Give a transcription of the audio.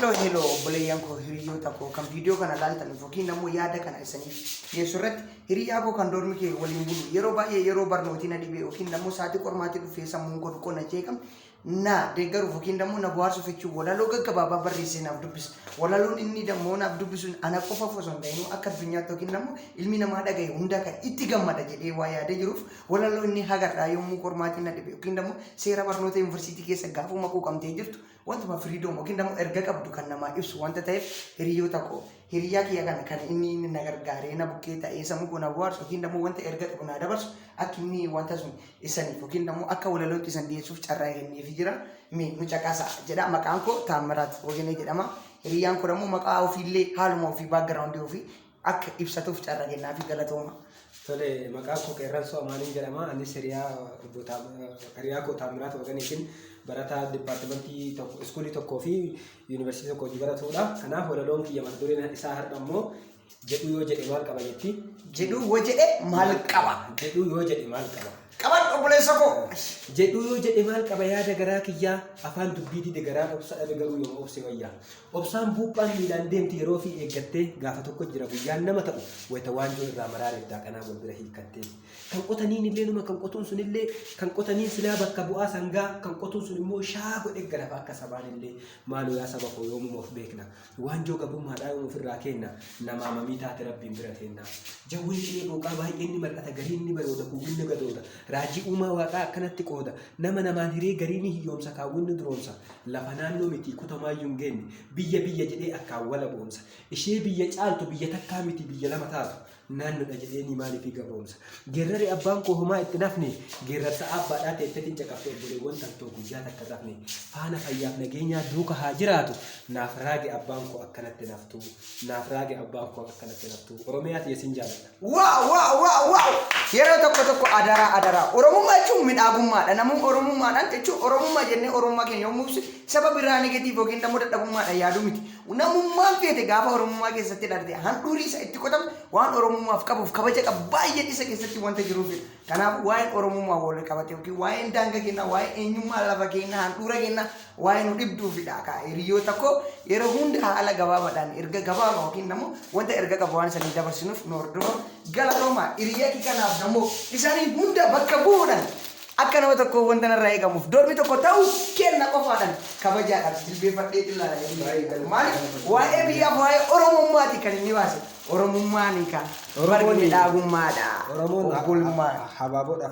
Hello, hello, obboleeyyan koo, hiriyoota koo kan viidiyoo kana laaltaniif yookiin ammoo yaada kana isaniif dhiyeessu irratti, hiriyaa koo kan dormii kee waliin bulu, yeroo baay'ee yeroo barnootii na dhibee yookiin ammoo sa'aatii qormaatii dhufee sammuun koo dhukkoo na jeeqame na deeggaruuf yookiin ammoo na bohaarsuuf jechuun walaloo gaggabaabaa barreessee naaf dubbisa. Walaloon inni dammoo naaf dubbisu ana qofaaf osoo hin ta'in akka addunyaatti yookiin ammoo ilmi namaa dhagaye hunda kan itti gammada jedhee waa yaadee jiruuf, walaloo inni hagarraa yommuu qormaatiin na dhibe yookiin ammoo seera barnoota yuunivarsiitii keessa gaafuma quuqamtee jirtu wantuma freedom yookiin immoo erga qabdu kan namaa ibsu wanta ta'eef, hiriyoota koo, hiriyaa kiyya kana kan inni na gargaaree na bukkee ta'ee sammuu koo na bohaarsu yookiin immoo wanta erga qabu na dabarsu, akka inni wanta sun isaniif yookiin immoo akka walalootti isan dhiyeessuuf carraa kenneefi jira. Mee nu caqasa jedha. Maqaan koo Taammiraat Wagenee jedhama. Hiriyaan koo immoo maqaa ofiillee haaluma ofii, backgroundii ofii akka ibsatuuf carraa kennaafi. Galatooma. Tole, maqaan koo Qeerransoo Amaaniin jedhama. Anis hiriyaa obbo hiriyaa koo Taammiraat Waganeetiin barataa departmentii tokko, schoolii tokkoo fi yuunivarsiitii tokko hojii baratudha. Kanaaf walaloon kiyya mata dureen isaa har'a immoo "Jedhuu yoo jedhe maal qaba" jetti. Jedhuu yoo jedhe maal qaba? Jedhuu yoo jedhe maal qaba? Qaban, obboleessa koo. Jedhuu yoo jedhe maal qaba, yaada garaa kiyyaa afaan dubbii dide, garaa obsa dhabe, garuu yooma obse wayyaa. Obsaan buuphaan miilaan deemti yeroo fi eeggattee, gaafa tokko jira guyyaan nama ta'u, wayita waanjoo irraa maraareef daaqanaa wal bira hiikkattee. Kan qotaniin illee numa, kan qotuun sun illee, kan qotaniin silaa bakka bu'aa sangaa, kan qotuun sun immoo shaa godhe galafa akka sabaan illee. Maaloo yaa saba koo, yoomuma of beekna? Waanjoo gabrummaadhaa yoom ofirraa kenna? Namaa mamii taate rabbiin bira teenna. Jawween cilee booqaa baay'een ni mar'ata, gariin ni barooda, kuuwwin ni gadooda. Raajii uumaa waaqaa akkanatti qooda, nama namaan hiree garii ni hiyyoomsa, kaawwin ni duroomsa. Lafa naannoo miti kutamaayyuu hin geenne, biyya biyya jedhee akkaan wala boonsa. Ishee biyya caaltu biyya takkaa miti biyya lama taatu, naannoodha jedheenii maaliifii gabroomsa? Geerrari abbaan koo homaa itti nafne, geerrarsa abbaadhaa teettetiin caqafte, obboleewwan tantoo guyyaa takka rafne. Faana fayyaaf nageenyaa duuka haa jiraatu, naaf raage abbaan koo akkanatti naftu, naaf raage abbaan koo akkanatti naftu. Oromiyaa tiyya sin jaaladha. Wow! Yeroo tokko tokko, adaraa, adaraa. Oromummaa jechuun midhaagummaadha. Namni Oromummaadhaan jechuun, Oromummaa jennee Oromummaa keenya yommuu ibsu, saba biraa negative yookiin immoo dadhabummaadhaan yaaduu miti. Namummaan feete gaafa Oromummaa keessatti dhalate handhuurii isa itti qotamu waan Oromummaaf qabuuf kabaja qabu baay'een isa keessatti wanta jiruufidha. Kanaaf waa'een Oromummaa wal qabate yookiin waa'een daangaa keenyaa, waa'een eenyummaa lafa keenyaa, handhuura keenyaa waa'ee nu dhibduufidha. Ka hiriyoota koo yeroo hunda haala gabaabaadhaan erga gabaabaa yookiin immoo wanta erga qabu waan isanii dabarsinuuf nu hordofa. Galatooma hiriyaa kanaaf immoo isaanii hunda bakka bu'uudhaan akka nama tokko wanta narraa eegamuuf dormii tokko ta'uu kenna qofaadhaan kabajaadhaaf jilbeeffadhee ilaala. Maaliif? Waa'ee biyyaaf, waa'ee Oromummaati kan inni baase. Oromummaan ka barri midhaagummaadha. Oromoon Obbolummaa. Habaaboodhaaf.